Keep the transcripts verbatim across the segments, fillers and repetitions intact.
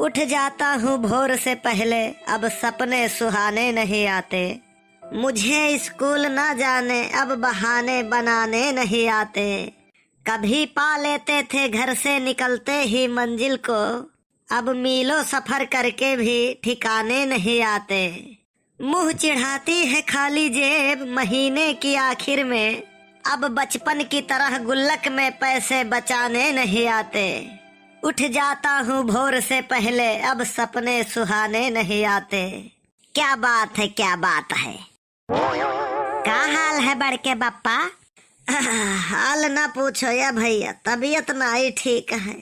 उठ जाता हूँ भोर से पहले, अब सपने सुहाने नहीं आते। मुझे स्कूल ना जाने, अब बहाने बनाने नहीं आते। कभी पा लेते थे घर से निकलते ही मंजिल को, अब मीलों सफर करके भी ठिकाने नहीं आते। मुँह चिढ़ाती है खाली जेब महीने की आखिर में, अब बचपन की तरह गुल्लक में पैसे बचाने नहीं आते। उठ जाता हूँ भोर से पहले, अब सपने सुहाने नहीं आते। क्या बात है, क्या बात है। का हाल है बड़के बप्पा? हाल ना पूछो या भैया, तबीयत नाई ठीक है।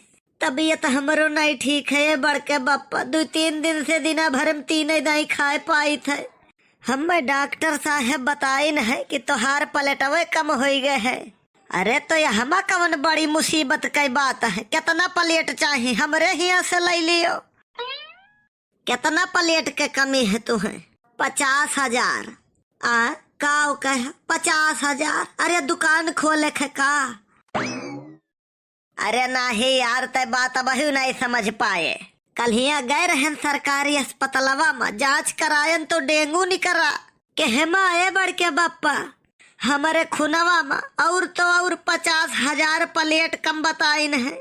तबीयत हमरो नाई ठीक है ये बड़के बप्पा, दू तीन दिन से दिना भर में तीन दाई खाए पाइत है। हमें डॉक्टर साहब बताइन है कि तोहार प्लेटवे कम होई गए है। अरे तो ये हमा कवन बड़ी मुसीबत कई बात है, कितना प्लेट चाही, हमरे हियाँ से लई लियो। कितना प्लेट के कमी है तुहे? पचास हजार। आ, काव कहे पचास हजार? अरे दुकान खोले के का? अरे नाही यार, तै बात अबहियो नहीं समझ पाए। कल्हिया गए रहन सरकारी अस्पतालवा में, जांच करायन तो डेंगू निकरा। केहमा ए बड़के बप्पा, हमरे खुनवा में और तो और पचास हजार प्लेट कम बताइन है।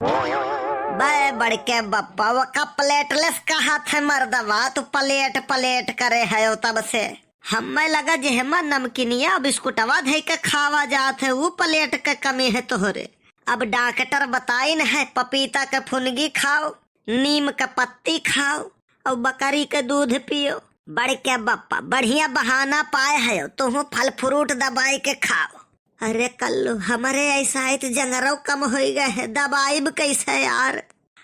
बे बड़के बप्पा, वका प्लेटलेस कहात है मर्दवा, तू प्लेट प्लेट करे है तब से। हमें लगा जेहमा नमकीनिया बिस्कुटवा धई के खावा जात है, ऊ प्लेट के कमी है तोहरे। अब डॉक्टर बताइन है, पपीता के फुनगी खाओ, नीम के पत्ती खाओ, और बकरी के दूध पियो। बड़के बप्पा, बढ़िया बहाना पाए है, तुहू फल फ्रूट दबाई के खाओ। अरे कल्लू, हमरे ऐसा है तो जंगरो कम होई गए है, दबाइब कैसे यार?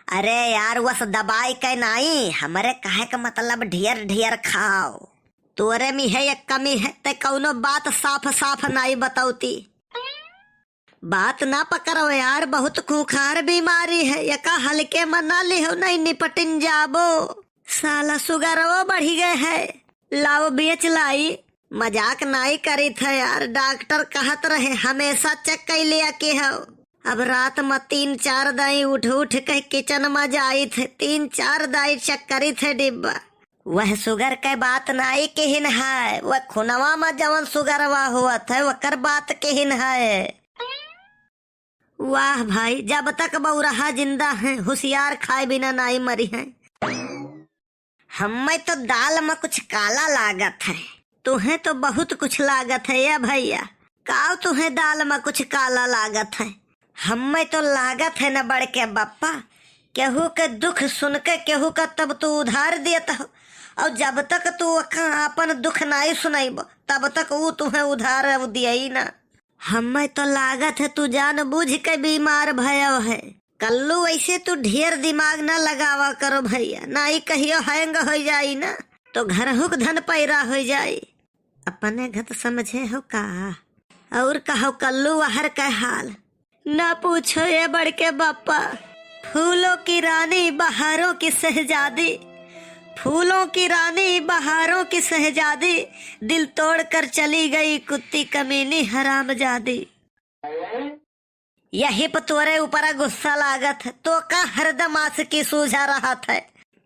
अरे यार, वस दबाई के नाई, हमरे कहे के मतलब ढेर ढेर खाओ। तोरे में है एक कमी है, ते कौनो बात साफ साफ नाई बतौती। बात ना पकड़ो यार, बहुत खूंखार बीमारी है, यका हल्के में ना लिहो, नहीं निपटिन जाबो। साला सुगरवो बढ़ी गए है, लाओ बेच लाई। मजाक नाई करी थे यार, डॉक्टर कहत रहे हमेशा चेक कर लिया के हो। अब रात में तीन चार दाई उठ उठ के किचन में जाई थे, तीन चार दाई चेक करी थे डिब्बा। वह सुगर के बात नाई किहिन है, वह खुनवा में जवन सुगरवा हुआ थे, वकर बात किहिन है। वाह भाई, जब तक बौरहा जिंदा हैं, होशियार खाए बिना नाई मरी हैं। हमें तो दाल में कुछ काला लागत है। तुहें तो बहुत कुछ लागत है या भैया। काव तुहें दाल में कुछ काला लागत है? हमें तो लागत है न बड़के बप्पा, केहू के दुख सुन के केहू का तब तू उधार देत हो, और जब तक तू ओका आपन दुख नाई सुनाइब, तब तक ऊ तुहें उधार दियई ना। हमें तो लागत है तू जान बूझ के बीमार भयो है। कल्लू, ऐसे तू ढेर दिमाग ना लगावा करो भैया, ना ही कहियो हैंग हो जाई ना, तो घरहुक धन पैरा हो जाई। अपने घत समझे हो का? और कहो कल्लू, वहर के हाल? ना पूछो ये बड़के बापा। फूलों की रानी, बहारों की शहजादी, फूलों की रानी, बहारों की शहजादी, दिल तोड़कर चली गई कुत्ती कमीनी हरामजादी। यही पर तोरे ऊपर गुस्सा लागत है, तो का हरदम आशिकी सूझा रहत है।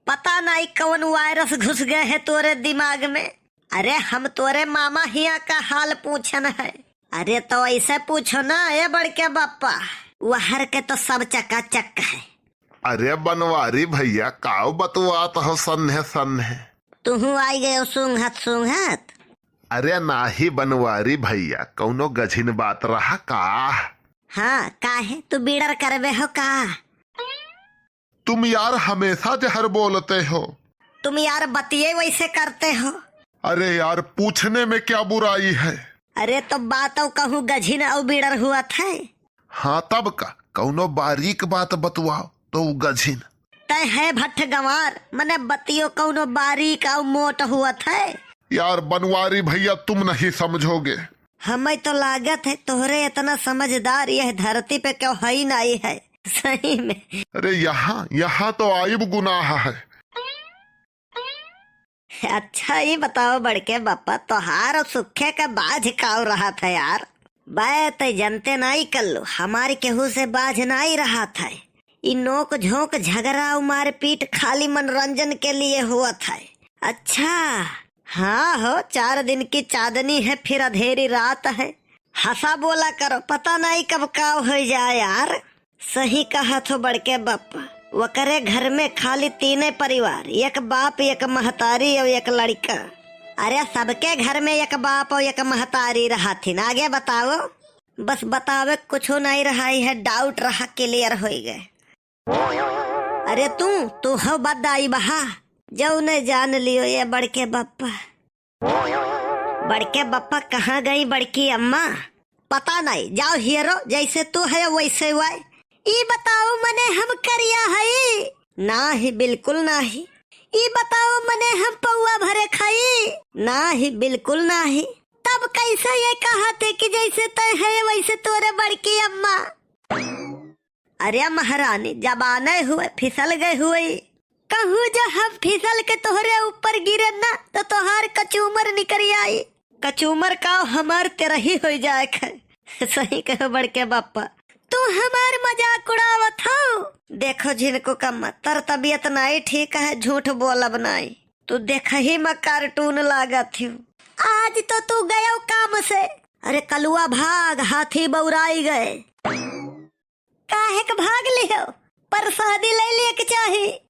पता नहीं कौन वायरस घुस गए है तोरे दिमाग में। अरे हम तोरे मामा हिया का हाल पूछन है। अरे तो ऐसे पूछो ना, ए बड़के बापा, वहर के तो सब चकाचक है। अरे बनवारी भैया, काव बतुआत हो सन्हे सन्हे? तुहू आई गयो सूंघत सूंघत। अरे नाही बनवारी भैया, कौनो गझिन बात रहा का? हाँ, काहे तू बीड़र करबे हो का? तुम यार हमेशा जहर बोलते हो। तुम यार बतिये वैसे करते हो। अरे यार, पूछने में क्या बुराई है? अरे तो बात कहूँ गझिन और बीड़र हुआ था। हाँ तब का, कौनो बारीक बात बतुआओ तो उ गझिन। तय है भट्ठ गंवार, मने बतियो कौनो बारीक और मोट हुआ था। यार बनवारी भैया, तुम नहीं समझोगे। हमें तो लागत है तोहरे इतना समझदार यह धरती पे क्यों है ही नहीं है। सही में। अरे यहाँ, यहाँ तो आइब गुनाह है। अच्छा, ई बताओ बड़के बापा, तोहार और सुखे का बाझ काव रहा था यार? बे, तै जनते नाई कल्लू, हमारी केहू से बाझ नाई रहा था। ई नोक झोंक, झगड़ा और मारपीट खाली मनोरंजन के लिए होत है। अच्छा, हाँ हो, चार दिन की चांदनी है, फिर अधेरी रात है। हंसा बोला करो, पता नहीं कब का हो जाए यार। सही कहत हो बड़के बप्पा, ओकरे घर में खाली तीने परिवार, एक बाप, एक महतारी और एक लड़का। अरे, सबके घर में एक बाप और एक महतारी रहथिन। आगे बताओ। बस बतावे कुछो नहीं रहा है, doubt रहा, clear हो गए। अरे तू, तू हो बदाई बहा, जौने जान लियो ये बड़के बप्पा। बड़के बप्पा, कहाँ गई बड़की अम्मा? पता नहीं, जाओ हेरो, जैसे तू है वैसे हुआ। ई बताओ मने हम करिया हई? नाही, बिल्कुल नाही। ई बताओ मने हम पौआ भरे खाई? नाही, बिल्कुल नाही। तब कैसे ये कहत है कि जैसे तय है वैसे तोरे बड़की अम्मा? अरे महारानी, जबाने हुए, फिसल गए हुए। कहूँ जो हम फिसल के तोहरे ऊपर गिरे ना, तो तोहार कचूमर निकल आई। कचूमर का, हमार तेरही हो जाए है। सही कहो बड़के बप्पा। तू हमार मजाक उड़ावत हो। देखो झिनको कम्मा, तर तबीयत नाई ठीक है, झूठ बोलब नाई। तू देखही में cartoon लागत हो। आज तो तू गयो काम से। अरे कलुआ भाग, हाथी बौराई गए। काहे के भाग लिहो? प्रसादी ले लिए के चाही।